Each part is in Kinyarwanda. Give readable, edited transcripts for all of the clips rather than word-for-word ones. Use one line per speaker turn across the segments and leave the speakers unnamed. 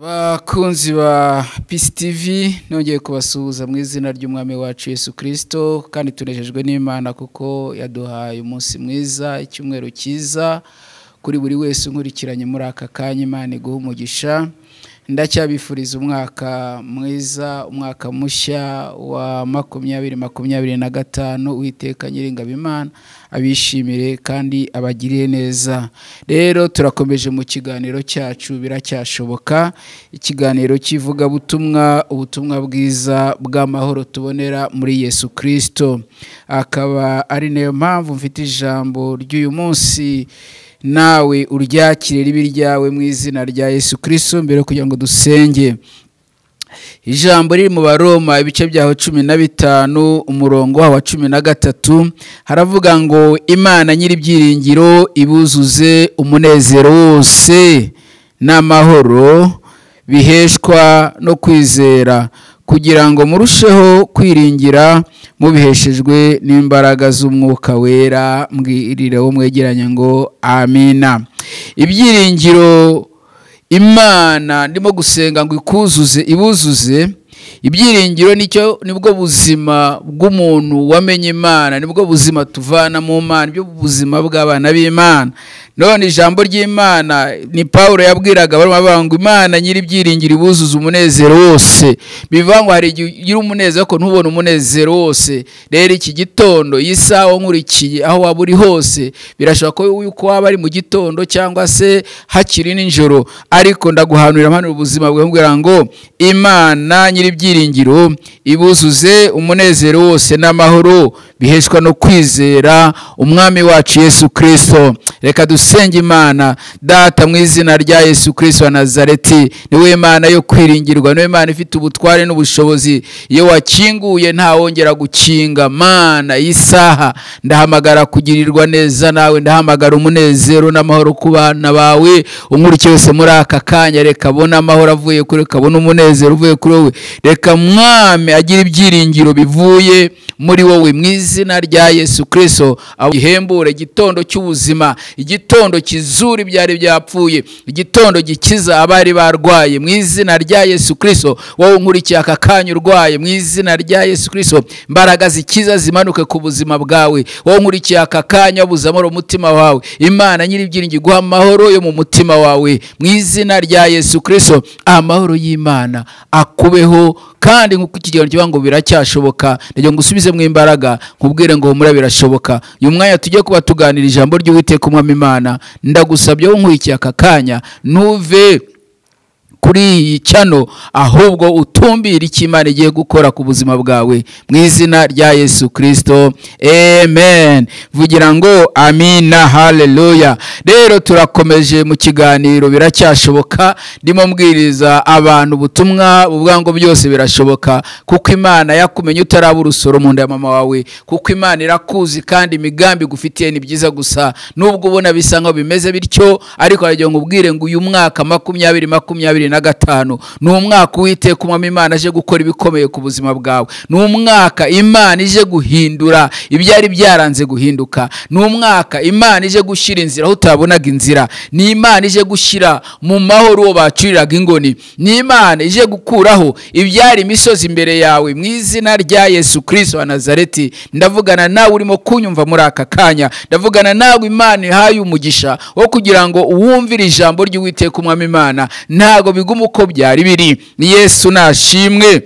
Bakunzi ba Peace TV, nongeye kubasuhuza mu izina ry'Umwami wacu Yesu Kristo, kandi tunejejwe n'Imana kuko yaduhaye umunsi mwiza, icyumweru cyiza kuri buri wese unkurikiranye muri aka kanya. Imana iguhe umugisha. Ndacyabifuriza umwaka mwiza, umwaka mushya wa 2025. Uwiteka Nyiringabo Imana abishimire kandi abagirire neza. Rero turakomeje mu kiganiro cyacu Biracyashoboka, ikiganiro cy'ivugabutumwa, ubutumwa bwiza bw'amahoro tubonera muri Yesu Kristo. Akaba ari nayo mpamvu mfite ijambo ry'uyu munsi, nawe uryakire ribe iryawe mu izina rya Yesu Kristo. Mbere kugira ngo dusenge, ijambo riri mu Baroma ibice byaho 15 umurongo wa 13, haravuga ngo Imana nyir'ibyiringiro ibuzuze umunezero wose n'amahoro biheshwa no kwizera, kugira ngo murusheho kwiringira mubiheshejwe n'imbaraga z'Umwuka Wera. Mbwirire wo mwegeranye ngo amina. Ibyiringiro Imana ndimo gusenga ngo ikuzuze, ibuzuze ibyiringiro. Nicyo nibwo buzima bw'umuntu wamenye Imana, nibwo buzima tuvana mu Mana, nibwo buzima bw'abana b'Imana. None ijambo ry'Imana ni Paulo yabwiraga barimo ngo Imana nyir'ibyiringiro ibuzuze umunezero wose. Bivuga ngo hari igihe ugira umunezero ko ntubone umunezero wose. Rero iki gitondo, iyi saha nkurikiye, aho waba uri hose, birashoboka ko yuko waba ari mu gitondo cyangwa se hakiri nijoro, ariko ndaguhanurira mpanura ubuzima bwawe mbwira ngo Imana nyir'ibyiringiro ibuzuze umunezero wose n'amahoro biheshwa no kwizera Umwami wacu Yesu Kristo. Reka dusenge Imana. Data, mu izina rya Yesu Kristo wa Nazareti, niwe Imana yo kwiringirwa, niwe Imana ifite ubutware n'ubushobozi. Iyo wakinguye ntawongera gukinga. Mana, iyi saha ndahamagara kugirirwa neza nawe, ndahamagara umunezero n'amahoro ku bana bawe. Unkurikiye wese muri aka kanya, reka abone amahoro avuye kuri, reka abone umunezero uvuye kuri wowe, reka Mwami agira ibyiringiro bivuye muri wowe mu izina rya Yesu Kristo. Ihembure igitondo cy'ubuzima, igitondo kizura ibyari byapfuye, igitondo gikiza abari barwaye mu izina rya Yesu Kristo. Wowe unkurikiye aka kanya urwaye, mu izina rya Yesu Kristo imbaraga zikiza zimanuke ku buzima bwawe. Wowe unkurikiye aka kanya wabuze amahoro umutima wawe, Imana nyir'ibyiringiro iguha amahoro yo mu mutima wawe mu izina rya Yesu Kristo. Amahoro y'Imana akubeho. Kandi nk'uko ikiganiro kivuga ngo biracyashoboka, ndagira ngo usubize mu imbaraga nkubwire ngo humura, birashoboka. Uyu mwanya tujye kuba tuganira ijambo ry'Uwiteka Umwami Imana. Ndagusabye wowe unkurikiye aka kanya, ntuve kuri iyi channel, ahubwo utumbire icyo Imana igiye gukora ku buzima bwawe mu izina rya Yesu Kristo, amen. Vugira ngo amina, haleluya. Rero turakomeje mu kiganiro Biracyashoboka, ndimo mbwiriza abantu ubutumwa buvuga ngo byose birashoboka, kuko Imana yakumenye utaraba urusoro mu nda ya mama wawe, kuko Imana irakuzi kandi imigambi igufitiye ni byiza gusa. Nubwo ubona bisa nkaho bimeze bityo, ariko aragira ngo ubwire ngo uyu mwaka 2025 ni umwaka Uwiteka Umwami Imana aje gukora ibikomeye ku buzima bwawe. Ni umwaka Imana ije guhindura ibyari byaranze guhinduka. Ni umwaka Imana ije gushyira inzira aho utabonaga inzira. Ni Imana ije gushyira mu mahoro uwo bacuriraga ingoni. Ni Imana ije gukuraho ibyari imisozi imbere yawe mu izina rya Yesu Kristo wa Nazareti. Ndavugana nawe urimo kunyumva muri aka kanya, ndavugana nawe Imana ihaye umugisha wo kugira ngo uwumvire ijambo ry'Uwiteka Umwami Imana. Ntago biguma uko byari biri. Ni Yesu nashimwe,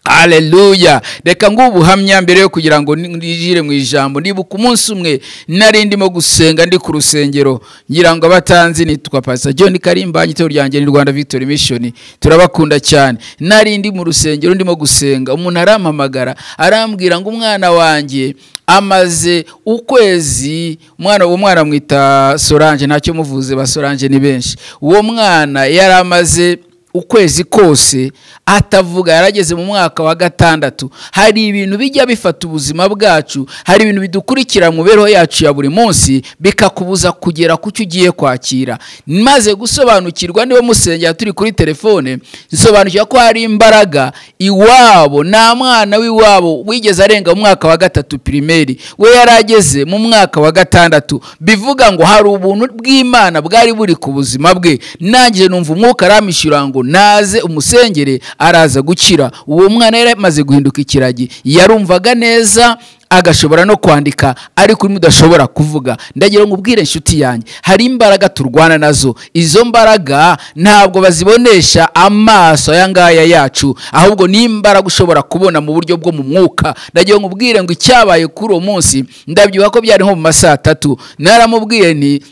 haleluya. Reka ngo ubuhamya mbere yo kugira ngo nijire mu ijambo. Nibuka umunsi umwe nari ndimo gusenga ndi ku rusengero, ngira ngo abatanzi nitwa Pastor John Karimba, itorero ryanjye ni Rwanda Victory Mission, turabakunda cyane. Nari ndi mu rusengero ndimo gusenga, umuntu arampamagara arambwira ngo umwana wanjye amaze ukwezi, umwana uwo mwana mwita Solange, ntacyo muvuze ba Solange ni benshi. Uwo mwana yaramaze ukwezi kose atavuga, yarageze mu mwaka wa 6. Hari ibintu bijya bifata ubuzima bwacu, hari ibintu bidukurikira mu mibereho yacu ya buri munsi bikakubuza kugera ku cyo ugiye kwakira. Maze gusobanukirwa, niwe musengera turi kuri telefone, nsobanukirwa ko hari imbaraga iwabo. Nta mwana w'iwabo wigeze arenga mu mwaka wa 3 primaire, we yarageze mu mwaka wa 6. Bivuga ngo hari ubuntu bw'Imana bwari buri ku buzima bwe. Nanjye numva umwuka aramishura ngo ngo naze umusengere araza gukira. Uwo mwana yari amaze guhinduka ikiragi, yarumvaga neza agashobora no kwandika, ariko urimo udashobora kuvuga. Ndagira ngo ubwire inshuti yanjye, hari imbaraga turwana nazo. Izo mbaraga ntabwo bazibonesha amaso aya ngaya yacu, ahubwo ni imbaraga ushobora kubona mu buryo bwo mu mwuka. Ndagira ngo ubwire ngo icyabaye kuri uwo munsi, ndabyibuka ko byari nko mu masaa 3, naramubwiye nti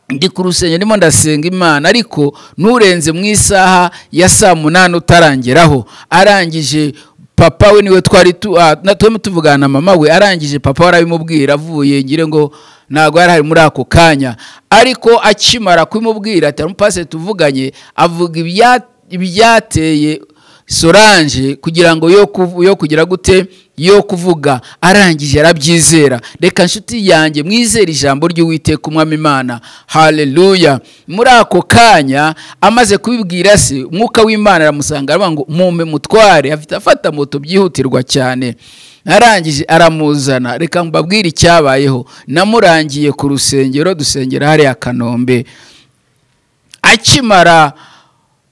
ndi ku rusengero ndimo ndasenga Imana, ariko nturenze mu isaha ya saa 8 utarangeraho. Arangije papa we niwe twari tuvugana na mama we, arangije papa we arabimubwira avuye, ngire ngo ntago yari muri ako kanya, ariko akimara kubimubwira ati umupasiteri tuvuganye, avuga ibyateye Solange kugira ngo yo kugira gute yo kuvuga, arangije arabyizera. Reka nshuti yanjye mwizere ijambo ry'Uwiteka Umwami Imana. Haleluya. Muri ako kanya amaze kubibwira se, umwuka w'Imana aramusanga aravuga ngo mumpe mutware, afite afata moto byihutirwa cyane. Arangije aramuzana. Reka mbabwire icyabayeho. Namurangiye ku rusengero, dusengera hariya Kanombe. Akimara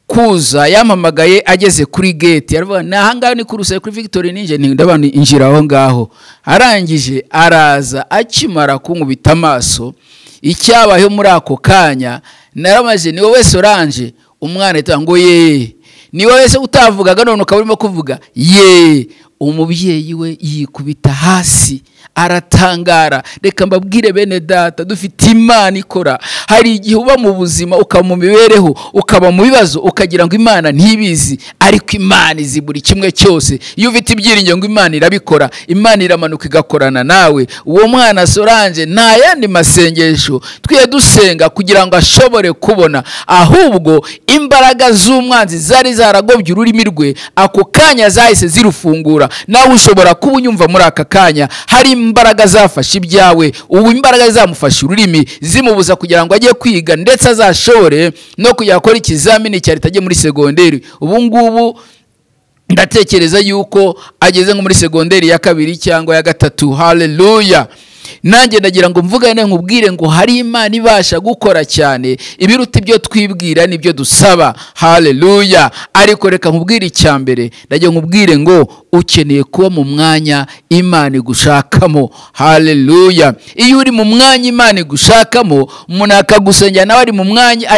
kuza yampamagaye ageze kuri gate, aravuga naha ngaho ni ku rusengero kuri Victory ninje, ndabana injira aho ngaho. Arangije araza, akimara kunkubita amaso, icyabayeho muri ako kanya naramaze, ni wowe Solange? Umwana ahita ngo ye. Ni wowe se utavugaga none ukaba urimo kuvuga? Ye. Umubyeyi we yikubita hasi aratangara. Reka mbabwire bene data, dufite Imana ikora. Hari igihe uba mu buzima, ukaba mu mibereho, ukaba mu bibazo, ukagira ngo Imana ntibizi, ariko Imana izi buri kimwe cyose. Iyo ufite ibyiringiro ngo Imana irabikora, Imana iramanuka igakorana nawe. Uwo mwana Solange nta yandi masengesho twiye dusenga kugira ngo ashobore kubona, ahubwo imbaraga z'umwanzi zari zaragobye ururimi rwe, ako kanya zahise zirufungura. Nawe ushobora kuba unyumva muri aka kanya, hari imbaraga zafashe ibyawe, ubu imbaraga zamufashe ururimi zimubuza kugira ngo ajye kwiga, ndetse azashobore no kujya gukora ikizamini cya leta ajye muri segonderi. Ubu ngubu ndatekereza yuko ageze nko muri segonderi ya 2 cyangwa ya 3. Haleluya. Nanjye ndagira ngo mvugane nkubwire ngo hari Imana ibasha gukora cyane ibiruta ibyo twibwira nibyo dusaba. Haleluya. Ariko reka nkubwire icyambere, ndagira nkubwire ngo ukeneye kuba mu mwanya Imana igushakamo. Haleluya. Iyo uri mu mwanya Imana igushakamo, umuntu akagusengera nawe ari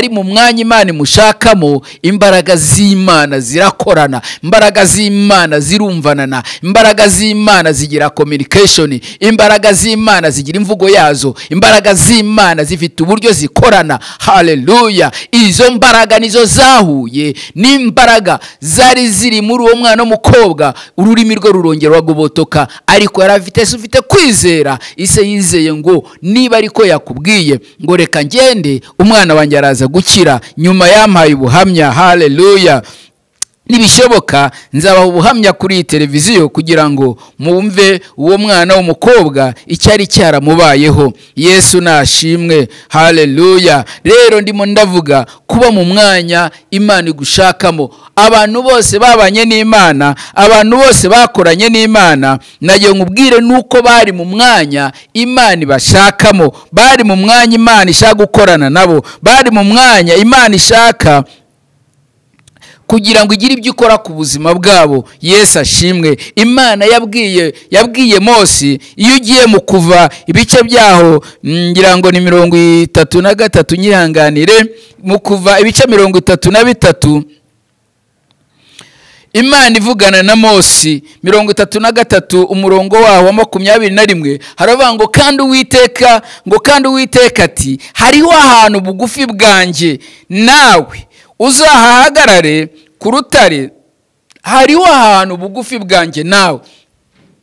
mu mwanya Imana imushakamo, imbaraga z'Imana zirakorana, imbaraga z'Imana zirumvanana, imbaraga z'Imana zigira communication, imbaraga z'Imana zigira imvugo yazo, imbaraga z'Imana zifite uburyo zikorana. Haleluya. Izo mbaraga nizo zahuye n'imbaraga zari ziri muri uwo mwana w'umukobwa, ururimi rwe rurongera rwagobotoka, ariko yari afite se ufite kwizera. Ise yizeye ngo niba ariko yakubwiye ngo reka ngende, umwana wanjye araza gukira. Nyuma yampaye ubuhamya. Haleluya. Nibishoboka nzabaha ubuhamya kuri televiziyo kugira ngo mwumve uwo mwana w'umukobwa icyari cyaramubayeho. Yesu nashimwe. Haleluya. Rero ndimo ndavuga kuba mu mwanya Imana igushakamo. Abantu bose babanye n'Imana, abantu bose bakoranye n'Imana, nagiye nkubwire nuko bari mu mwanya Imana ibashakamo, bari mu mwanya Imana ishaka gukorana nabo, bari mu mwanya Imana ishaka kugira ngo igire ibyo ikora ku buzima bwabo. Yesu ashimwe. Imana yabwiye Mose, iyo ugiye mu kuva ibice byaho ngira ngo ni 33, nyihanganire, mu kuva ibice 33, Imana ivugana na Mose 33 umurongo waho wa 21, haravuga ngo kandi Uwiteka, ngo kandi Uwiteka ati hariho ahantu bugufi bwanjye nawe uzahahagarare ku rutare. Hariho ahantu bugufi bwanjye nawe.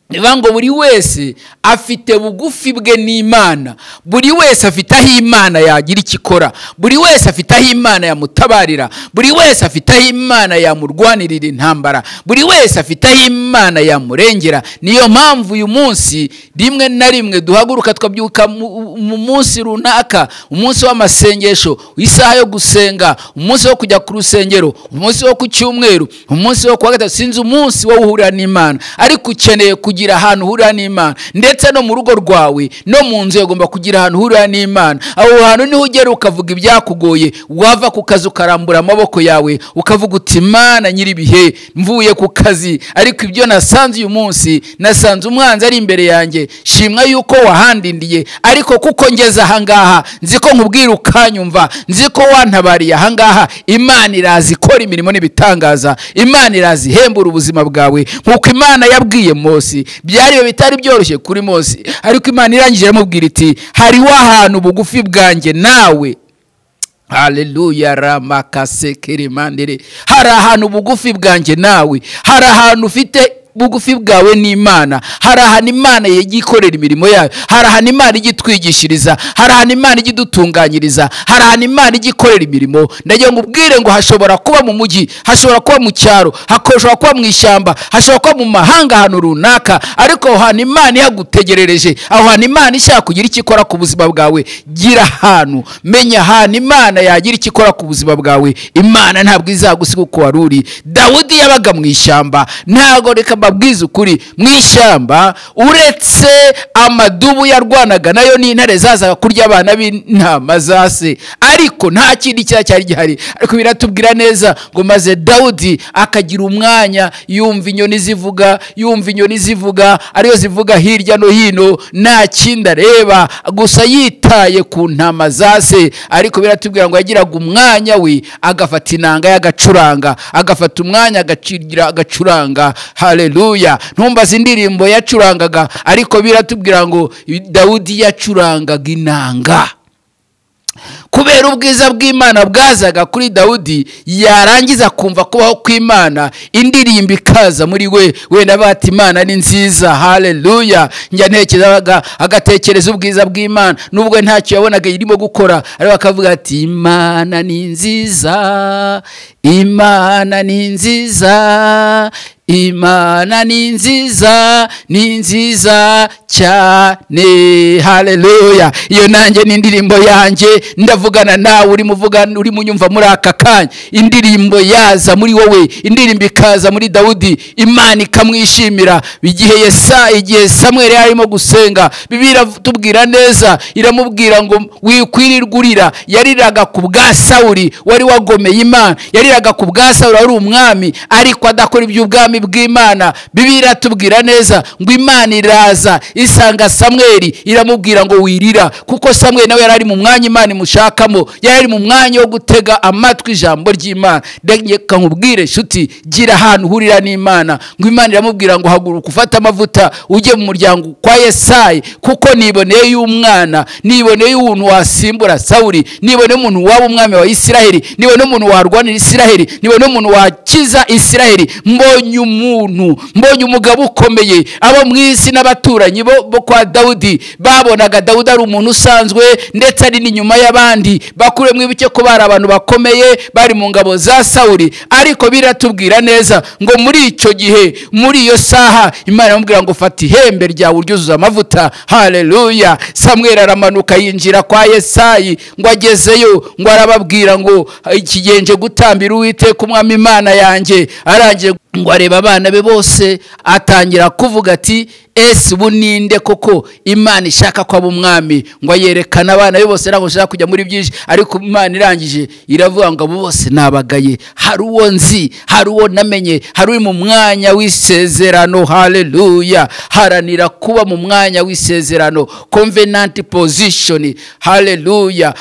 Niba ngo buri wese afite bugufi bwe n'Imana, buri wese afite aho Imana yagira ikikora, buri wese afite aho Imana yamutabarira, buri wese afite aho Imana yamurwanirira intambara, buri wese afite aho Imana yamurengera. Niyo mpamvu uyu munsi rimwe na rimwe duhaguruka twabyuka mu munsi runaka, umunsi w'amasengesho, isaha yo gusenga, umunsi wo kujya ku rusengero, umunsi wo ku cyumweru, umunsi wo kuwa gatatu, sinzi umunsi wo guhurira n'Imana, ariko ukeneye kugira ahantu uhurira n'Imana, ndetse no mu rugo rwawe no mu nzu ugomba kugira ahantu uhurira n'Imana. Aho hantu niho ugera ukavuga ibyakugoye, wava ku kazi ukarambura amaboko yawe ukavuga uti Imana nyiribihe, mvuye ku kazi ariko ibyo nasanze uyu munsi, nasanze umwanzi ari imbere yanjye, shimwa yuko wahandindiye, ariko kuko ngeze ahangaha nzi ko nkubwira ukanyumva, nzi ko wantabariye ahangaha. Imana irazi ikora imirimo n'ibitangaza, Imana irazi ihembura ubuzima bwawe nkuko Imana yabwiye Mose. Byari bitari byoroshye kuri Mose, ariko Imana irangije iramubwira iti hari ahantu bugufi bwanjye nawe. Haleluya ramakasekerimandere. Hari ahantu bugufi bwanjye nawe, hari ahantu ufite bugufi bwawe n'Imana, hari ahantu Imana yigikorera imirimo yayo, hari ahantu Imana igitwigishiriza, hari ahantu Imana igidutunganyiriza, hari ahantu Imana igikorera imirimo. Ndagira ngo ubwire ngo hashobora kuba mu mujyi, hashobora kuba mu cyaro, hashobora kuba mu ishyamba, hashobora kuba mu mahanga ahantu runaka, ariko aho hantu Imana ihagutegerereje, aho hantu Imana ishaka kugira icyo ikora ku buzima bwawe. Gira ahantu, menya ahantu Imana yagira icyo ikora ku buzima bwawe. Imana ntabwo izagusiga uko wari uri. Dawudi yabaga mu ishyamba, ntago reka mbabwize ukuri, mu ishyamba uretse amadubu yarwanaga nayo n'intare zazaga kurya abana b'intama za se, ariko nta kindi cyaha cyari gihari. Ariko biratubwira neza ngo maze Dawudi akagira umwanya, yumva inyoni zivuga, yumva inyoni zivuga, ariyo zivuga hirya no hino, nta kindi areba, gusa yitaye ku ntama za se. Ariko biratubwira ngo yagiraga umwanya we agafata inanga y'agacuranga, agafata umwanya agacigira agacuranga. Haleluya. Ntumbaze indirimbo yacurangaga, ariko biratubwira ngo Dawudi yacurangaga inanga. Kubera ubwiza bw'Imana bwazaga kuri Dawudi, yarangiza kumva kubaho kw'Imana, indirimbo ikaza muri we, wenda bati Imana ni nziza. Haleluya. Njya ntekereza agatekereza ubwiza bw'Imana nubwo ntacyo yabonaga irimo gukora, ariko akavuga ati Imana ni nziza, Imana ni nziza, Imana ni nziza, ni nziza cyane. Haleluya. Iyo nanjye ni indirimbo yanjye, ndavugana nawe uri muvugana, uri munyumva muri aka kanya. Indirimbo yaza muri wowe, indirimbo ikaza muri Dawudi, Imana ikamwishimira. Igihe Yesaya, igihe Samuel yarimo gusenga, Bibiliya tubwira neza, iramubwira ngo wikwirirwa urira. Yariraga ku bwa Sawuli wari wagomeye Imana, yariraga ku bwa Sawuli wari umwami ariko adakora iby'ubwami bw'Imana. Bibiliya tubwira neza ngo Imana iraza isanga Samweli, iramubwira ngo wirira, kuko Samweli nawe yari mu mwanya Imana imushakamo, yari mu mwanya wo gutega amatwi ijambo ry'Imana. Reka nkubwire nshuti, gira ahantu uhurira n'Imana. Ngo Imana iramubwira ngo haguruka ufate amavuta ujye mu muryango kwa Yesayi, kuko niboneye y'umwana, niboneye umuntu wasimbura Sawuli, niboneye umuntu waba umwami wa Isiraheli, niboneye umuntu warwanira Isiraheli, niboneye umuntu wakiza Isiraheli. Mbonye umuntu, mbonye umugabo ukomeye. Abo mu isi n'abaturanyi bo kwa Dawudi babonaga Dawudi ari umuntu usanzwe, ndetse ari n'inyuma y'abandi. Bakure mwibuke ko bari abantu bakomeye, bari mu ngabo za Sawuli. Ariko biratubwira neza ngo muri icyo gihe, muri iyo saha, Imana iramubwira ngo fata ihembe ryawe uryuzuze amavuta. Haleluya. Samweli aramanuka yinjira kwa Yesayi, ngo agezeyo ngo arababwira ngo ikigenje gutambira Uwiteka umwami Imana yanjye. Arangiye ngo areba abana be bose, atangira kuvuga ati ese ubu ninde koko Imana ishaka ko aba umwami? Ngo ayerekana abana be bose, ntabwo nshaka kujya muri byinshi, ariko Imana irangije iravuga ngo abo bose nabagaye, hari uwo nzi, hari uwo namenye, hari uri mu mwanya w'isezerano. Haleluya. Haranira kuba mu mwanya w'isezerano, covenant position. Haleluya.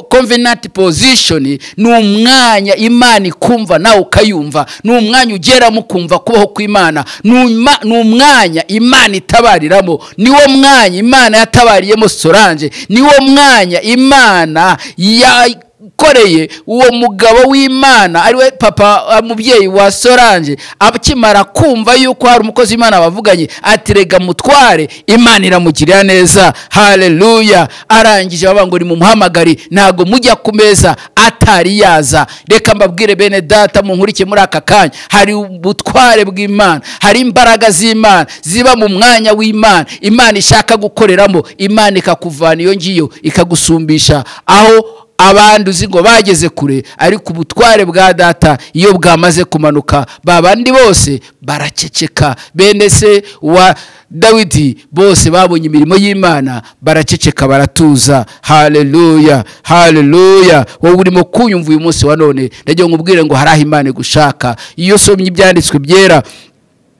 Covenant position ni umwanya Imana ikumva nawe ukayumva, ni umwanya ugeramo ukumva kubaho kw'Imana, ni umwanya Imana itabariramo, niwo mwanya Imana yatabariyemo Solange, niwo mwanya Imana yakoreye uwo mugabo w'Imana ariwe papa mubyeyi wa Solange. Akimara kumva yuko hari umukozi w'Imana bavuganye, ati rega mutware, Imana iramugirira neza. Haleluya. Arangije baba ngo ni mumuhamagare, ntago mujya ku meza atari yaza. Reka mbabwire bene data munkurike muri aka kanya, hari ubutware bw'Imana, hari imbaraga z'Imana ziba mu mwanya w'Imana, Imana ishaka gukoreramo. Imana ikakuvana iyo ngiyo ikagusumbisha aho Abandi uzi ngo bageze kure, ariko ubutware bwa data iyo bwamaze kumanuka babandi bose baraceceka. Bene se wa Dawidi bose babonye imirimo y'Imana baraceceka, baratuza. Haleluya, haleluya. Wowe urimo kunyumva uyu munsi wa none, ndagira ngo nkubwire ngo hari aho Imana igushaka. Iyo usomye ibyanditswe byera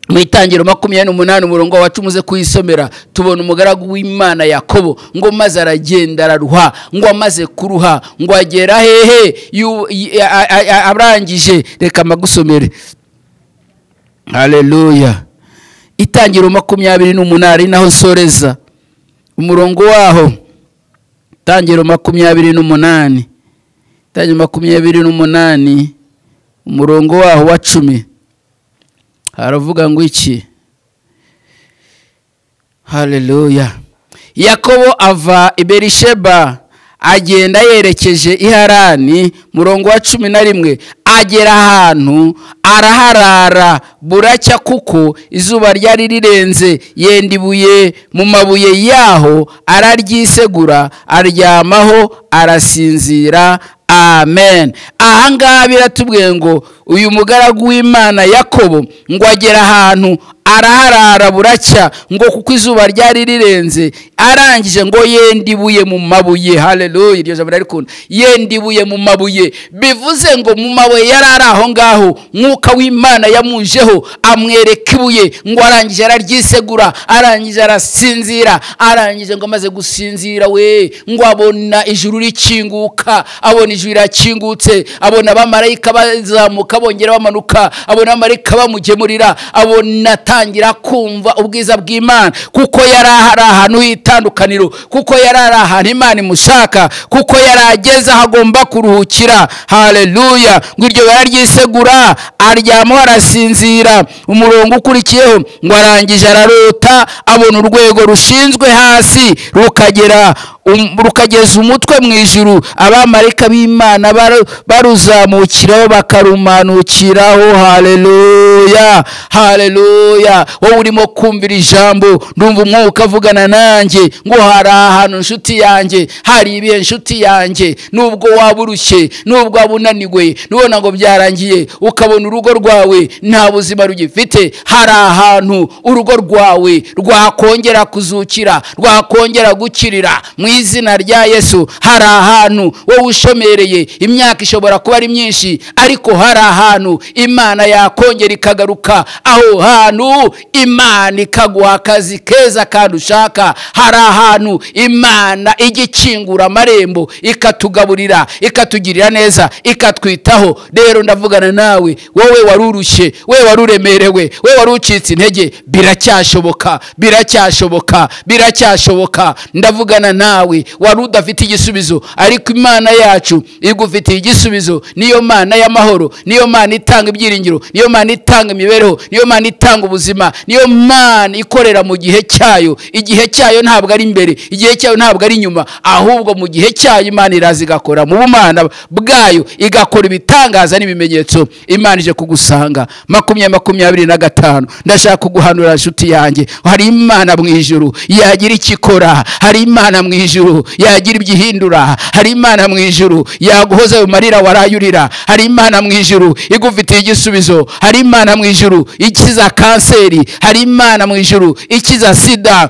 mu Itangiriro 28 umurongo wa 10 uze kuyisomera, tubona umugaragu w'Imana Yakobo ngo maze aragenda araruha, ngo amaze kuruha ngo agera hehe arangije. Reka magusomere. Haleluya. Itangiriro 28 naho nsoreza umurongo waho. Itangiriro 28, Itangiriro 28 umurongo waho wa 10 haravuga ngo iki? Haleluya. Yakobo ava i Berisheba agenda yerekeje i Harani. Murongo wa 11 agera ahantu araharara buracya, kuko izuba ryari rirenze. Yenda ibuye mu mabuye yaho araryisegura, aryamaho arasinzira. Amen. Ahangaha biratubwiye ngo uyu mugaragu w'Imana Yakobo ngo agera ahantu araharara buracya, ngo kuko izuba ryari rirenze, arangije ngo yenda ibuye mu mabuye. Haleluya, iryo jambo ndarikunda. Yenda ibuye mu mabuye, bivuze ngo mu mabuye yari ari aho ngaho, Mwuka w'Imana yamujeho amwereka ibuye, ngo arangije araryisegura, arangije arasinzira. Arangije ngo amaze gusinzira we, ngo abona ijuru rikinguka, abona ijuru rirakingutse, abona abamarayika bazamuka bongera bamanuka, abona abamarayika bamugemurira, abona atangira kumva ubwiza bw'Imana, kuko yari ari ahantu h'itandukaniro, kuko yari ari ahantu Imana imushaka, kuko yari ageze aho agomba kuruhukira. Haleluya. Ngo iryo bararyisegura, aryama arasinzira. Umurongo ukurikiyeho ngo arangije ararota, abona urwego rushinzwe hasi rukagera rukageza umutwe mu ijuru, abamarayika b'Imana baruzamukiraho bakarumanukiraho. Haleluya, haleluya. Wowe urimo kumvira ijambo, ndumva umwuka avugana nanjye ngo hari ahantu nshuti yanjye, hari ibihe nshuti yanjye, nubwo waba urushye, nubwo waba unaniwe, nubona ngo byarangiye, ukabona urugo rwawe nta buzima rugifite, hari ahantu urugo rwawe rwakongera kuzukira, rwakongera gukirira mu izina rya Yesu. Hari ahantu wowe ushomereye, imyaka ishobora kuba ari myinshi, ariko hari ahantu Imana yakongera ikagaruka, aho hantu Imana ikaguha akazi keza kandi ushaka. Hari ahantu Imana igikingura amarembo, ikatugaburira, ikatugirira neza, ikatwitaho. Rero ndavugana nawe, wowe warurushye, wowe waruremerewe, wowe warucitse intege, biracyashoboka, biracyashoboka, biracyashoboka. Ndavugana nawe wari udafite igisubizo, ariko Imana yacu igufitiye igisubizo. Niyo Mana y'amahoro, niyo Mana itanga ibyiringiro, niyo Mana itanga imibereho, niyo Mana itanga ubuzima, niyo Mana ikorera mu gihe cyayo. Igihe cyayo ntabwo ari imbere, igihe cyayo ntabwo ari inyuma, ahubwo mu gihe cyayo Imana iraza igakora mu bumana bwayo, igakora ibitangaza n'ibimenyetso. Imana ije kugusanga. 2025 ndashaka kuguhanura nshuti yanjye, hari Imana mu ijuru yagira ikikora, hari Imana mu ijuru yagira ibyihindura, hari Imana mu ijuru yaguhoza ayo marira warayurira, hari Imana mu ijuru igufitiye igisubizo, hari Imana mu ijuru ikiza kanseri, hari Imana mu ijuru ikiza sida,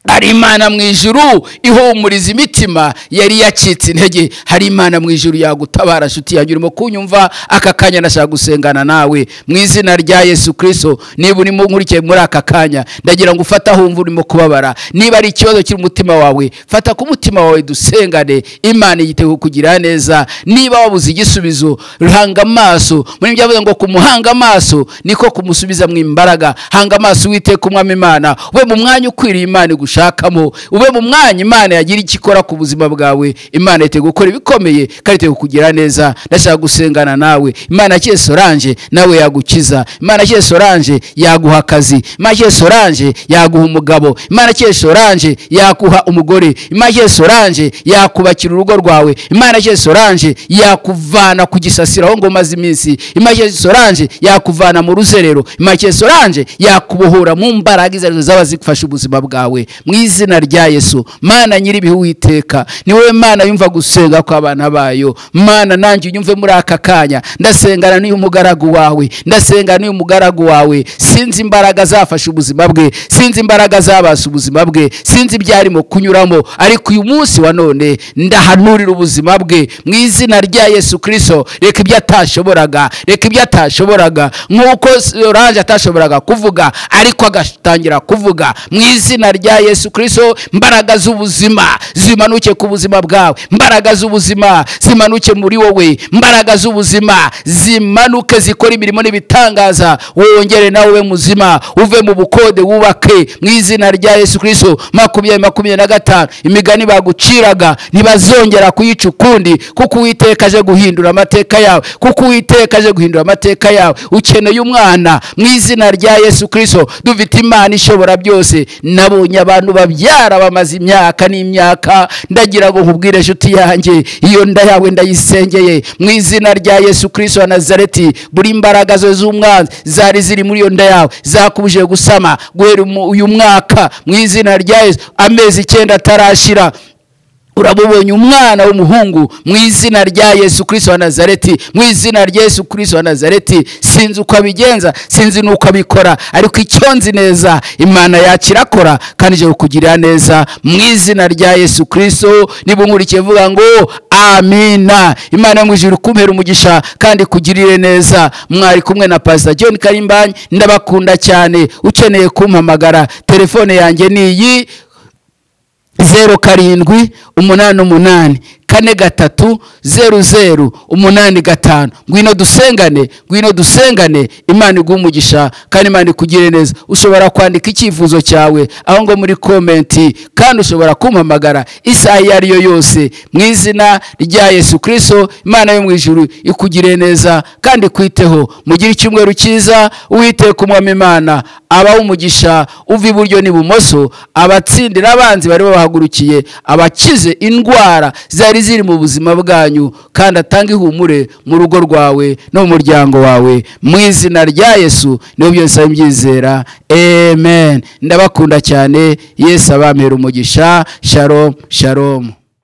hari Imana mu ijuru ihumuriza imitima yari yacitse intege, hari Imana mu ijuru yagutabara. Nshuti yanjye urimo kunyumva aka kanya, ndashaka gusengana nawe mu izina rya Yesu Kristo. Niba urimo nkurikiye muri aka kanya, ndagira ngo ufate aho wumva urimo kubabara. Niba ari ikibazo kiri umutima wawe, fata ku mutima wawe dusengane, Imana yiteguye kukugira neza. Niba wabuze igisubizo, hanga amaso. Muri byavuze ngo kumuhanga amaso niko kumusubiza mu imbaraga. Hanga amaso Uwiteka Umwami Imana, ube mu mwanya ukwiriye Imana gushakamo, ube mu mwanya Imana yagira ikikora ku buzima bwawe. Imana yiteguye gukora ibikomeye kandi yiteguye kukugira neza. Ndashaka gusengana nawe. Imana yakiye Solange nawe yagukiza, Imana yakiye Solange yaguha akazi, Imana yakiye Solange yaguha umugabo, Imana yakiye Solange yaguha umugore, Imana yakiye Solange yakubakira urugo rwawe, Imana yakiye Solange yakuvana ku gisasiro aho ngo maze iminsi, Imana yakiye Solange yakuvana mu ruzerero, Imana yakiye Solange yakubohora mu mbaraga izo zaba zigufasha ubuzima bwawe mu izina rya Yesu. Mana nyiri ibihe Uwiteka Uwiteka, ni wowe Mana yumva gusenga kw'abana bayo. Mana nanjye unyumve muri aka kanya, ndasengana n'uyu mugaragu wawe, ndasengana n'uyu mugaragu wawe. Sinzi imbaraga zafashe ubuzima bwe, sinzi imbaraga zabasa ubuzima bwe, sinzi ibyarimo kunyuramo, ariko uyu munsi wa none ndahanurira ubuzima bwe mu izina rya Yesu Kristo. Reka ibyo atashoboraga, reka ibyo atashoboraga, nk'uko Solange atashoboraga kuvuga ariko agatangira kuvuga, mu izina rya Yesu Kristo. Imbaraga z'ubuzima zimanuke ku buzima bwawe, imbaraga z'ubuzima zimanuke muri wowe, imbaraga z'ubuzima zimanuke zikora imirimo n'ibitangaza, wongere nawe muzima, uve mu bukode wubake mu izina rya Yesu Kristo. 2025 imigani baguciraga ntibazongera kuyica ukundi, kuko Uwiteka aje guhindura amateka yawe, kuko Uwiteka aje guhindura amateka yawe. Ukeneye umwana mu izina rya Yesu Kristo. Dufite Imana ishobora byose. Nabonye abantu babyara bamaze imyaka n'imyaka. Ndagira ngo nkubwire inshuti yanjye, iyo nda yawe ndayisengeye mu izina rya Yesu Kristo wa Nazareti. Buri imbaraga zo z'umwanzi zari ziri muri iyo nda yawe zakubuje gusama guhera uyu mwaka, mu izina rya Yesu, amezi 9 atarashira urabubonye umwana w'umuhungu mu izina rya Yesu Kristo wa Nazareti, mu izina rya Yesu Kristo wa Nazareti. Sinzi uko abigenza, sinzi nuko abikora, ariko icyo nzi neza Imana yakirakora kandi ije kukugirira neza mu izina rya Yesu Kristo. Niba unkurikiye vuga ngo amina. Imana yo mu ijuru kumpera umugisha kandi kugirire neza. Mwari kumwe na Pastor John Karimbanyi, ndabakunda cyane. Ukeneye kumpamagara, telefone yanjye ni iyi 07 88 43 00 85. Ngwino dusengane, ngwino dusengane. Imana iguhe umugisha kandi Imana ikugire neza. Ushobora kwandika icyifuzo cyawe aho ngo muri komenti, kandi ushobora kumpamagara isaha iyo ari yo yose mu izina rya Yesu Kristo. Imana yo mu ijuru ikugire neza kandi kwiteho. Mugire icyumweru cyiza. Uwiteka Umwami Imana abahe umugisha uva iburyo n'ibumoso, abatsindira abanzi bari babahagurukiye, abakize indwara zari ziri mu buzima bwanyu, kandi atanga ihumure mu rugo rwawe no mu muryango wawe mu izina rya Yesu. Niyo byose mbyizera, amen. Ndabakunda cyane. Yesu abampera umugisha. Shalom, shalom.